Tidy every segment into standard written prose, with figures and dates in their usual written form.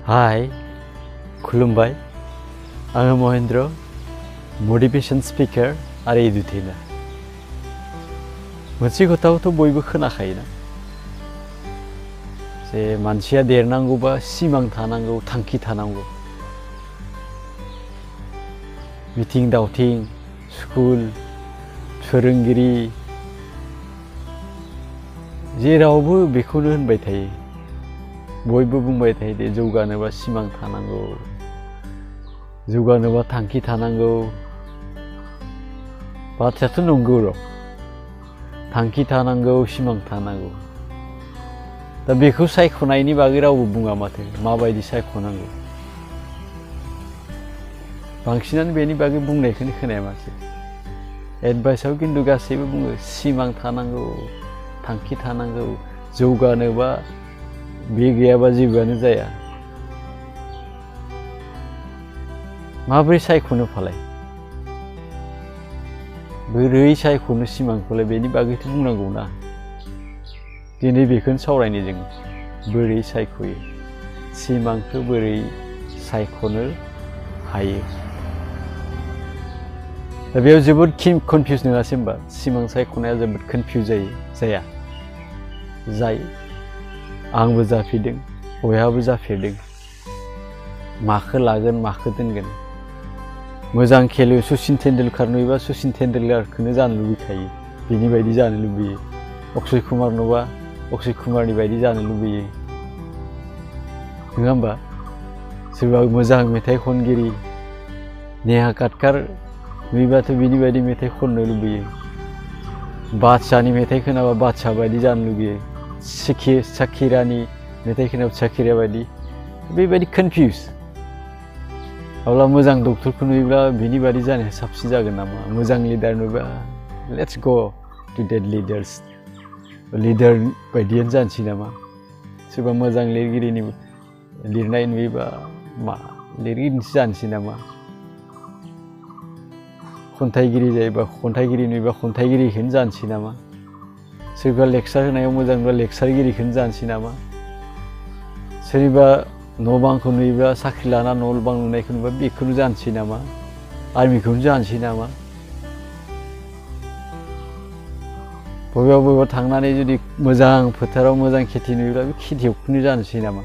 हाय खुलुमबाय आङो महेन्द्र मोटिवेशन स्पीकर आरो एडुटेनर मोनसे खोथाखौथ' बयबो खोनाखायोना जे मानसिया देरनांगौबा सिमां थानांगौ थांखि थानांगौ मिथिं दावथिं स्कुल फोरोंगिरि जेरावबो बेखौनो होनबाय थायो बयबो बुंबाय थायो दे जौगानोबा सिमां थानांगौ जौगानोबा थांखि थानांगौ बाथ्रायाथ' नंगौ र' थांखि थानांगौ सिमां थानांगौ दा बेखौ सायख'नायनि बागै रावबो बुङा माथो माबायदि सायख'नांगौ बांसिनानो बेनि बागै बुंनायखौनो खोनाया माथो एडभाइसआव खिन्थु गासैबो बुङो सिमां थानांगौ थांखि थानांगौ जौगानोबा बे गैयाबा जेबोआनो जाया माबोरै सायख'नो फालाय बोरै सायख'नो सिमांखौलाय बेनि बागैथ' बुंनांगौ ना दिनै बेखौनो सावरायनो जों बोरै सायख'यो सिमांखौ बोरै सायख'नो हायो दा बेयाव जोबोद कनफिउज नङासै होमबा सिमां सायख'नाया जोबोद कनफिउज जाया जायो आंबो जाफेरदों बयहाबो जाफेरदों माखौ लागोन माखौ दोनगोन मोजां खेलायाव सचिन तेन्डुलकार नुयोबा सचिन तेन्डुलकारखौनो जानो लुबैखायो बेनि बायदि जानो लुबैयो अक्षय कुमार नुबा अक्षय कुमारनि बायदि जानो लुबैयो नङा होमबा सोरबा मोजां मेथाइ खनगिरि नेहा काटकार नुयोबाथ' बिनि बायदि मेथाइ खननो लुबैयो बादशाहनि मेथाइ खोनाबा बादशाह बायदि जानो लुबैयो साकिरानि मेथाइ खोनाबा साकिरा बायदि बेबायदि कनफिउज अब्ला मोजां डक्टरखौ नुयोब्ला बिनि बायदि जानाया साबसिन जागोन नामा मोजां लिडार नुबा let's go to date lidars leader बायदियानो जानोसै नामा सोरबा मोजां लिरगिरिनि लिरनाय नुयोबा मा लिरगिरिनिसो जानोसै नामा खन्थाइगिरि जायोबा खन्थाइगिरि नुयोबा खन्थाइगिरिखौनो जानोसै नामा सोरबा लेक्सार होनायाव मोजां नुबा लेक्सारगिरिखौनो जानोसै नामा सोरनिबा न' बांखौ नुयोब्ला साख्रि लाना न' बां लुनायखौ नुबा बेखौनो जानोसै नामा आर्मिखौनो जानोसै नामा बबेबा थांनानै जुदि मोजां फोथाराव मोजां खेथि नुयोब्ला बे खेथियावखौनो जानोसै नामा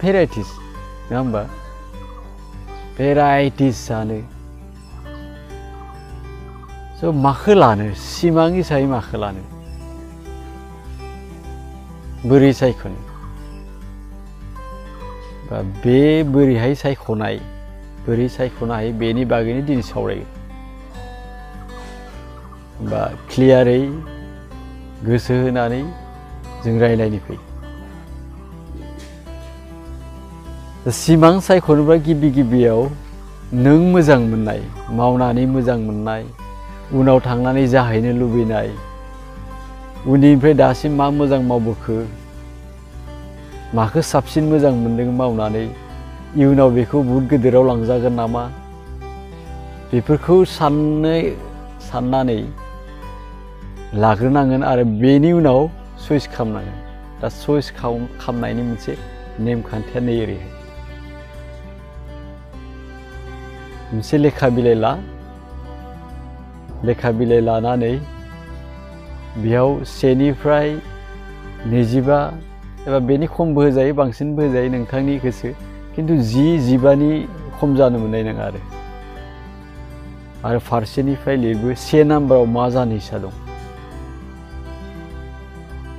भेराइटिस नङा होमबा भेराइटिस जानो स' माखौ लानो सिमां हिसाबै माखौ लानो बोरै सायख'नो बा बे बोरैहाय सायख'नाय बोरै सायख'नो हायो बेनि बागैनो दिनै सावरायगोन बा क्लियारै गोसो होनानै जों रायज्लायनो फै सिमां सायख'नोब्ला गिबियाव नों मोजां मोननाय मावनानै मोजां मोननाय उनाव थांनानै जाहैनो लुबैनाय उन्दैनिफ्राय दासिम मा मोजां मावबोखो माखौ साबसिन मोजां मोनदों मावनानै इयुनाव बेखौ बुहुद गिदिराव लांजागोन नामा बेफोरखौ साननानै लाग्रोनांगोन आरो बेनि उनाव चइस खालामनांगोन दा चइस खालामनायनि मोनसे नेमखान्थिया नै ओरैहाय मोनसे लेखा बिलाइ लानानै बेयाव 1 निफ्राय 25 एबा बेनि खमबो होजायो बांसिनबो होजायो नोंथांनि गोसो खिन्थु 10-15नि खम जानो मोननाय नङा आरो फारसेनिफ्राय लिरबो 1 नाम्बाराव मा जानो इच्छा दं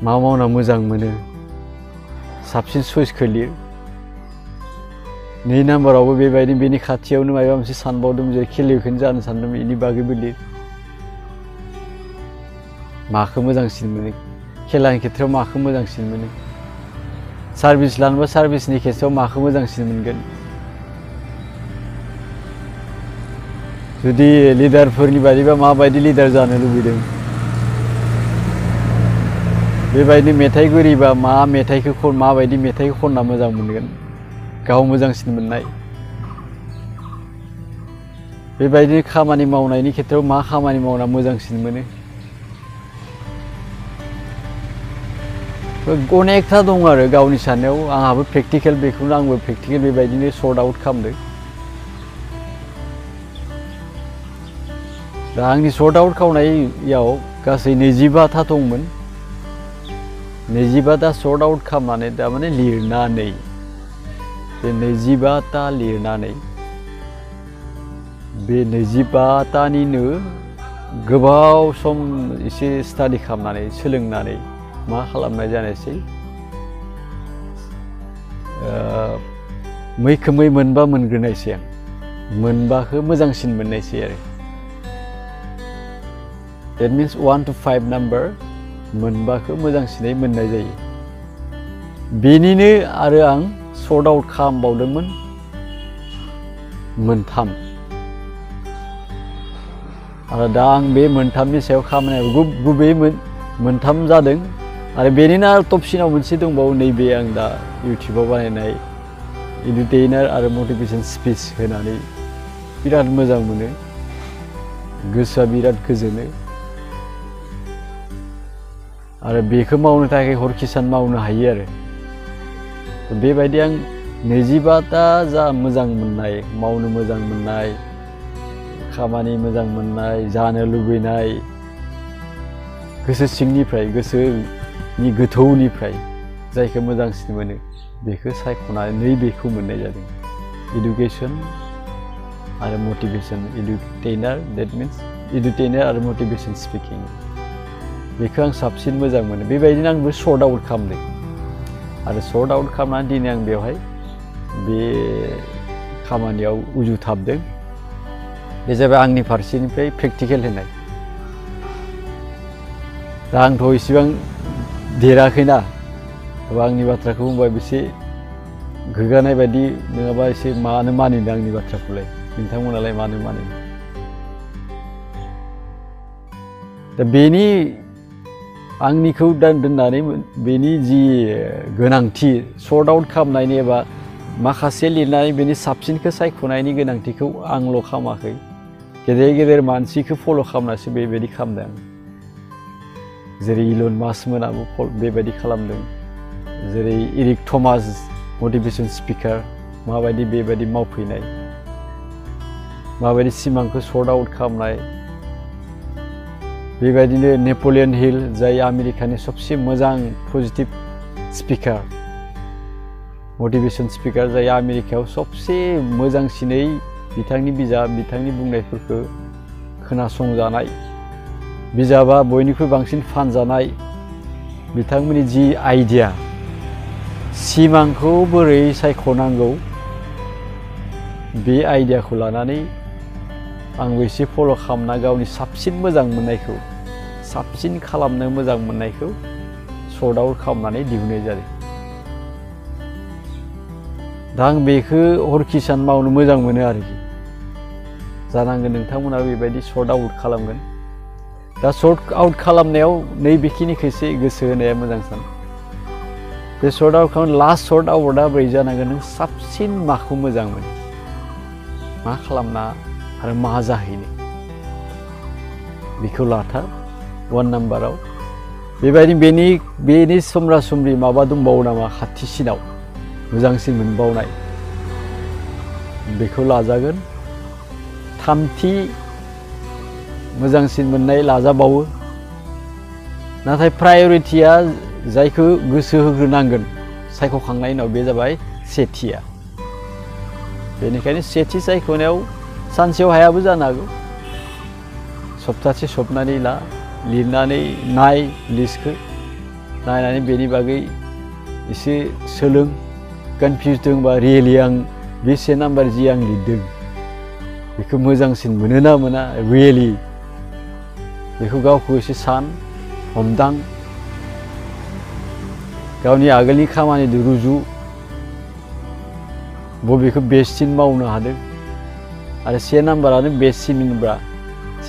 मा मावना मोजां मोनो साबसिन चइसखौ लिर 2 नाम्बारावबो बेबायदि बेनि खाथियावनो माबा मोनसे सानबावदों जे खेलाखौनो जानो सानदों बेनि बागैबो लिर माखौ मोजांसिन मोनो खेलानि खेथ्रआव माखौ मोजांसिन मोनो सार्भिस लानोबा सार्भिसनि खेथ्रआव माखौ मोजांसिन मोनगोन जुदि लिडारफोरनि बायदिबा माबायदि लिडार जानो लुबैदों बेबायदि मेथाइगिरिबा मा मेथाइखौ माबायदि मेथाइखौ खनना मोजां मोनगोन गाव मोजांसिन मोननाय बेबायदिनो खामानि मावनायनि खेथ्रआव मा खामानि मावना मोजांसिन मोनो अनेकथा दं आरो गावनि साननायाव आंहाबो प्रेक्टिकेल बेखौनो आंबो प्रेक्टिकेल बेबायदिनो सर्ट आउट खालामदों दा आंनि सर्ट आउट खालामनायाव गासै 25था दंमोन 25था सर्ट आउट खालामनानै थारमाने लिरनानै बे 25था लिरनानै बे 25थानिनो गोबाव सम एसे स्टाडि खालामनानै सोलोंनानै मा खालामनाय जानायसै मैखोमै मोनबा मोनग्रोनायसै आं मोनबाखौ मोजांसिन मोननायसै आरो that means 1 to 5 number मोनबाखौ मोजांसिनै मोननाय जायो बेनिनो आरो आं सर्ट आउट खालामबावदोंमोन मोनथाम आरो दा आं बे मोनथामनि सायाव खामानियाव गुबैयै मोनथाम जादों आरो बेनिनो आरो टपसिनाव मोनसे दंबावो नैबे आं दा इउटिउबाव बानायनाय एडुटेइनार आरो मटिभेसन स्पिच होनानै बिराद मोजां मोनो गोसोआ बिराद गोजोनो आरो बेखौ मावनो थाखाय हरखि सान मावनो हायो आरो बेबायदि आं 25था जा मोजां मोननाय मावनो मोजां मोननाय खामानि मोजां मोननाय जानो लुबैनाय गोसो सिंनिफ्राय गोसोनि गोथौनिफ्राय जायखौ मोजांसिन मोनो बेखौ सायख'नानै बेखौ मोननाय जादों एडुकेसन आरो मटिभेसन एडुटेइनार that means एडुटेइनार आरो मटिभेसन स्पिकिं बेखौ आं साबसिन मोजां मोनो बेबायदिनो आंबो सर्ट आउट खालामदों आरो सर्ट आउट खालामनानै दिनै आं बेवहाय बे खामानियाव उजुथाबदों बे जाबाय आंनि फारसेनिफ्राय प्रेक्टिकेल होनाय दा आंथ' इसेबां देराखैना आंनि बाथ्राखौ बुंबा बेसे गोग्गानाय बायदि नङाबा एसे मानो मानिनो आंनि बाथ्राखौलाय नोंथांमोनालाय मानो मानिनो दा बेनि आंनिखौ दोननानै बेनि जि गोनांथि सर्ट आउट खालामनायनि एबा माखासे लिरनानै बेनि साबसिनखौ सायख'नायनि गोनांथिखौ आंल' खालामाखै गेदेर गेदेर मानसिखौ फल' खालामनासो बेबायदि खालामदों जेरै इलन मास्क मोनाबो बेबायदि खालामदों जेरै एरिक थमास मटिभेसन स्पिकार माबायदि बेबायदि मावफैनाय माबायदि सिमांखौ सर्ट आउट खालामनाय बेबायदिनो नेपलियन हिल जाय आमेरिकानि सबसे मोजां पजिटिभ स्पिकार मटिभेसन स्पिकार जाय आमेरिकायाव सबसे मोजांसिनै बिथांनि बिजाब बिथांनि बुंनायफोरखौ खोनासंजानाय बिजाबा बयनिख्रुइ बांसिन फानजानाय बिथांमोननि जि आइडिया सिमांखौ बोरै सायख'नांगौ बे आइडियाखौ लानानै आंबो एसे फल' खालामना गावनि साबसिन मोजां मोननायखौ साबसिन खालामनो मोजां मोननायखौ सर्ट आउट खालामनानै दिहुननाय जादों दा आं बेखौ हरखि सान मावनो मोजां मोनो आरोखि जानांगोन नोंथांमोना बेबायदि सर्ट आउट खालामगोन दा सर्ट आउट खालामनायाव नैबेखिनिखौ एसे गोसो होनाया मोजां सान बे सर्ट आउट खालाम लास्ट सर्ट आउटआ बोरै जानांगोन नों साबसिन माखौ मोजां मोनो मा खालामना आरो मा जाहैनो बेखौ लाथार 1 नाम्बाराव बेबायदि बेनि समब्रा समब्रि माबा दंबावो नामा खाथिसिनाव मोजांसिन मोनबावनाय बेखौ लाजागोन थामथि मोजांसिन मोननाय लाजाबावो नाथाय प्रायरिटिया जायखौ गोसो होग्रोनांगोन सायख'खांनायनि उनाव बे जाबाय सेथिया बेनिखायनो सेथि सायख'नायाव सानसेयाव हायाबो जानो हागौ सप्तासे सप्तानै ला लिरनानै नाय लिस्टखौ नायनानै बेनि बागै एसे सोलों कनफिउज दंबा रियेलि आं बे 1 नाम्बार जि आं लिरदों बेखौ मोजांसिन मोनो ना मोना रियेलि बेखौ गावखौ एसे सान हमदां गावनि आगोलनि खामानिजों रुजु बबेखौ बेस्टसिन मावनो हादों आरो 1 नाम्बारानो बेस्टसिनब्ला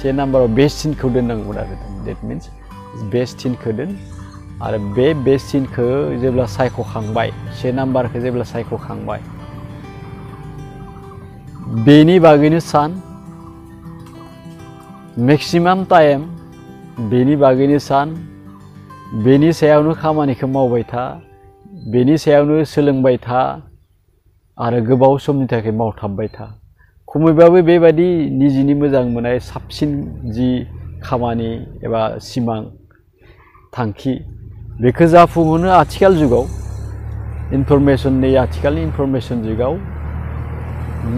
1 नाम्बाराव बेस्टसिनखौ दोननांगौ आरो देट मिन्स बेस्टसिनखौ दोन आरो बे बेस्टसिनखौ जेब्ला सायख'खांबाय 1 नाम्बारखौ जेब्ला सायख'खांबाय बेनि बागैनो सान मेक्सिमाम टाइम बेनि बागैनो सान बेनि सायावनो खामानिखौ मावबाय था बेनि सायावनो सोलोंबाय था आरो गोबाव समनि थाखाय मावथाबबाय था खमैबाबो बेबायदि निजिनि मोजां मोननाय साबसिन जि खामानि एबा सिमां थांखि बेखौ जाफुंहोनो आथिखाल जुगाव इनफरमेशननि आथिखालनि इनफरमेशन जुगाव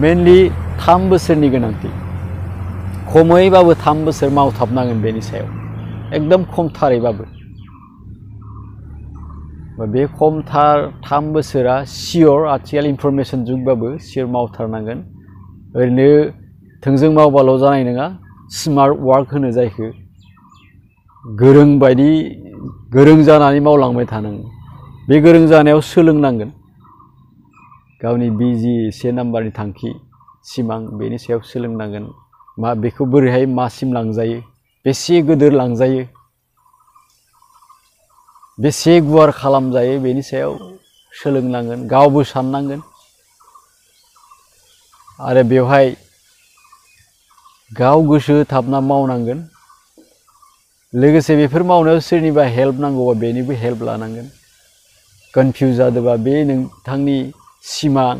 मेनलि 3 बोसोरनि गोनांथि खमैबाबो 3 बोसोर मावथाबनांगोन बेनि सायाव एकदम खमथारैबाबो बे खमथार 3 बोसोरा सियर आथिखाल इनफरमेशन जुगबाबो सियर मावथारनांगोन ओरैनो थोंजों मावबाल' जानाय नङा स्मार्ट वार्क होनो जायखौ गोरों जानानै मावलांबाय थानांगोन बे गोरों जानायाव सोलोंनांगोन गावनि बिजि 1 नाम्बारनि थांखि सिमां बेनि सायाव सोलोंनांगोन मा बेखौ बोरैहाय मासिम लांजायो बेसे गोदोर लांजायो बेसे गुवार खालामजायो बेनि सायाव सोलोंनांगोन गावबो साननांगोन आरो बेवहाय गाव गोसो होथाबना मावनांगोन लोगोसे बेफोर मावनायाव सोरनिबा हेल्प नांगौबा बेनिबो हेल्प लानांगोन कनफ्यूज जादोंबा बे नोंथांनि सिमां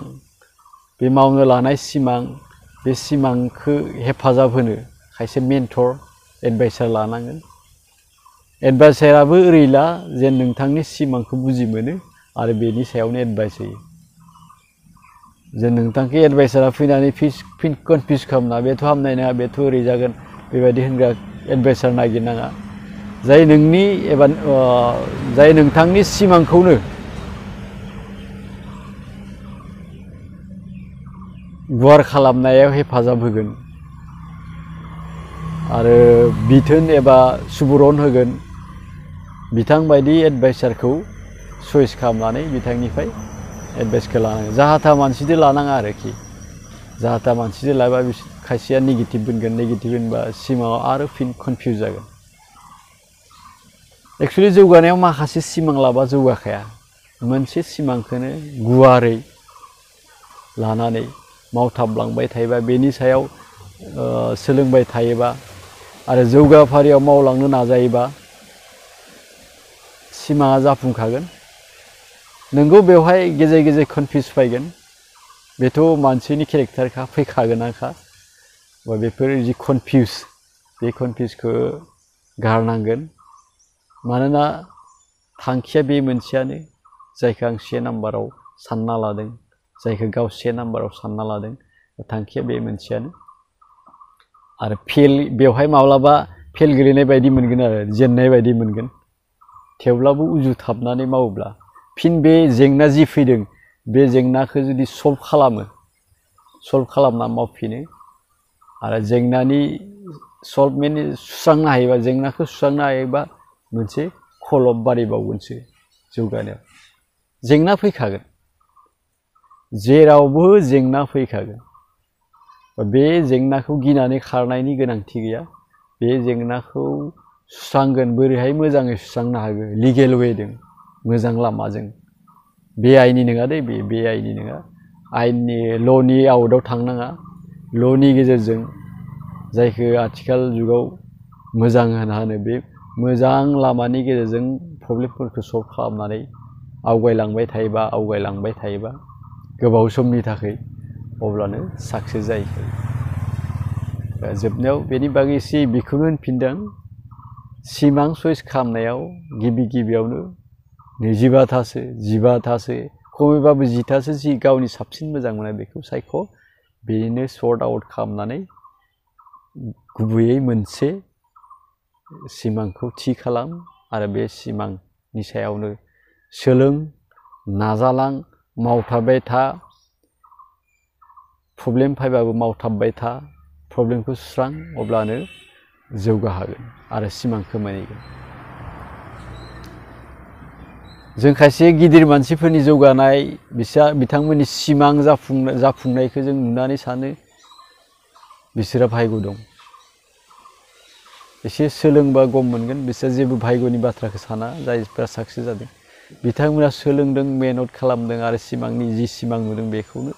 बे मावनो लानाय सिमां बे सिमांखौ हेफाजाब होनो खायसे मेन्टर एडभाइसार लानांगोन एडभाइसाराबो ओरैला जेन नोंथांनि सिमांखौ बुजि मोनो आरो बेनि सायावनो एडभाइस होयो जेन नोंथांखौ एडभाइसारा फैनानै फिन कनफ्यूज खालामना बेथ' हामनाय नङा बेथ' ओरै जागोन बेबायदि होनग्रा एडभाइसार नागिरनाङा जाय नोंनि एबा जाय नोंथांनि सिमांखौनो गुवार खालामनायाव हेफाजाब होगोन आरो बिथोन एबा सुबुरुन होगोन बिथां बायदि एडभाइसारखौ चयस खालामनानै बिथांनिफ्राय एडभाइसखौ लानांगोन जाहाथा मानसिजों लानाङा आरोखि जाहाथा मानसिजों लाबा खायसेया नेगेटिभ होनबा सिमाङाव आरो फिन कनफ्यूज जागोन एक्चुअली जौगानायाव माखासे सिमां लाबा जौगाखाया मोनसे सिमांखौनो गुवारै लानानै मावथाबलांबाय थायोबा बेनि सायाव सोलोंबाय थायोबा आरो जौगाफारियाव मावलांनो नाजायोबा सिमाङा जाफुंखागोन नोंगौ बेवहाय गेजेर गेजेर कनफ्यूज फैगोन बेथ' मानसिनि केरेक्टारखा फैखागोनाखा बेफोर जि कनफ्यूज बे कनफ्यूजखौ गारनांगोन मानोना थांखिया बे मोनसेयानो जायखौ आं 1 नाम्बाराव सानना लादों जायखौ गाव 1 नाम्बाराव सानना लादों थांखिया बे मोनसेयानो आरो बेवहाय माब्लाबा फेल गेलेनाय बायदि मोनगोन आरो जेननाय बायदि मोनगोन थेवब्लाबो उजुथाबनानै मावोब्ला फिन बे जेंना जि फैदों बे जेंनाखौ जुदि सल्भ खालामना मावफिनो आरो जेंनानि सल्भमेन्ट सुस्रांनो हायोबा जेंनाखौ सुस्रांनो हायोबा मोनसे खलब बारायबावगोनसो जौगानायाव जेंना फैखागोन जेरावबो जेंना फैखागोन बे जेंनाखौ गिनानै खारनायनि गोनांथि गैया बे जेंनाखौ सुस्रांगोन बोरैहाय मोजाङै सुस्रांनो हागोन लिगेल वेजों मोजां लामाजों बे आइननि नङा दे बे आइननि नङा आइननि ल'नि आउटआव थांनाङा ल'नि गेजेरजों जायखौ आथिखाल जुगाव मोजां होनो बे मोजां लामानि गेजेरजों प्रब्लेमफोरखौ सल्भ खालामनानै आवगायलांबाय थायोबा गोबाव समनि थाखाय अब्लानो साक्सेस जायो जोबनायाव बेनि बागै एसे बेखौनो होनफिनदों सिमां चयस खालामनायाव गिबियावनो 25थासो 15थासो खमैबाबो 10थासो जि गावनि साबसिन मोजां मोननाय बेखौ सायख' बेनिनो सर्ट आउट खालामनानै गुबैयै मोनसे सिमांखौ थि खालाम आरो बे सिमांनि सायावनो सोलों नाजालां मावथाबबाय था प्रब्लेम फैबाबो मावथाबबाय था प्रब्लेमखौ सुस्रां अब्लानो जौगाहागोन आरो सिमांखौ मोनहैगोन जों खायसे गिदिर मानसिफोरनि जौगानाय बिथांमोननि सिमां जाफुंनायखौ जों नुनानै सानो बिसोरा भाग्य दं एसे सोलोंबा गम मोनगोन बिसोर जेबो भाग्यनि बाथ्राखौ साना जायफोरा साक्सेस जादों बिथांमोना सोलोंदों मेहनत खालामदों आरो सिमांनि जि सिमां नुदों बेखौनो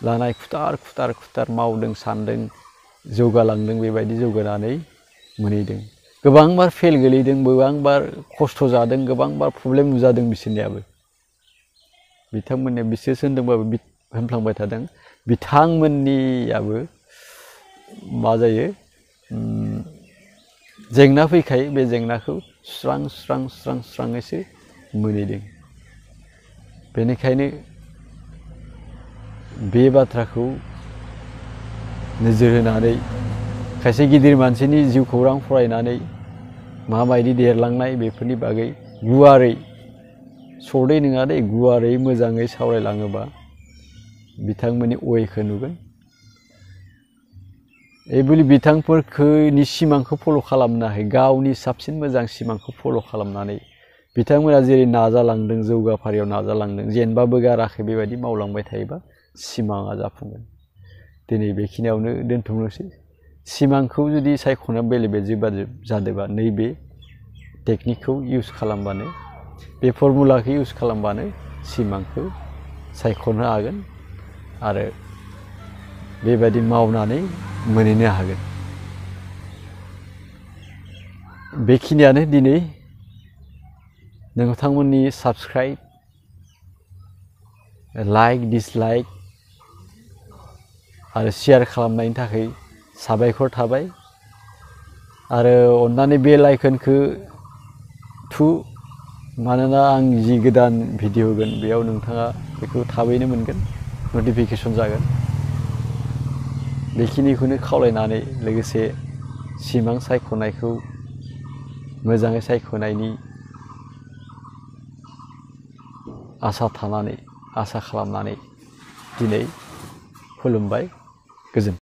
लानाय खुथार मावदों सानदों जौगालांदों बेबायदि जौगानानै मोनहैदों गोबांबार फेल गोलैदों, गोबांबार खस्थ' जादों, गोबांबार प्रब्लेम नुजादों बिसोरनियाबो। बिथांमोननिया बिसोरसो होनदोंबाबो होनफ्लांबाय थादों, बिथांमोननियाबो मा जायो जेंना फैखायो, बे जेंनाखौ सुस्रांसो मोनहैदों। बेनिखायनो बे बाथ्राखौ नोजोर होनानै खायसे गिदिर मानसिनि जिउ खौरां फरायनानै माबायदि देरलांनाय बेफोरनि बागै गुवारै, सर्टै नङा दे, गुवारै मोजाङै सावरायलाङोबा बिथांमोननि अवेखौ नुगोन। एबोलि बिथांफोरनि सिमांखौ फल' खालामनानै, गावनि साबसिन मोजां सिमांखौ फल' खालामनानै बिथांमोना जेरै नाजालांदों, जौगाफारियाव नाजालांदों, जेनबाबो गाराखै, बेबायदि मावलांबाय थायोबा सिमाङा जाफुंगोन। दिनै बेखिनियावनो दोनथ'नोसै। सिमांखौ जुदि सायख'नो बेले-बेजे जादोंबा नैबे टेकनिकखौ इउज खालामबानो, बे फर्मुलाखौ इउज खालामबानो सिमांखौ सायख'नो हागोन आरो बेबायदि मावनानै मोनहैनो हागोन। बेखिनियानो दिनै नोंथांमोननि साबस्क्राइब, लाइक, डिसलाइक आरो शेयार खालामनायनि थाखाय साबायखर थाबाय। आरो अन्नानै बेल आइकनखौ थु, मानोना आं जि गोदान भिडिअ होगोन बेयाव नोंथाङा बेखौ थाबैनो मोनगोन, नटिफिकेसन जागोन। बेखिनिखौनो खावलायनानै लोगोसे सिमां सायख'नायखौ मोजाङै सायख'नायनि आसा खालामनानै दिनै खुलुमबाय। गोजोन्थों।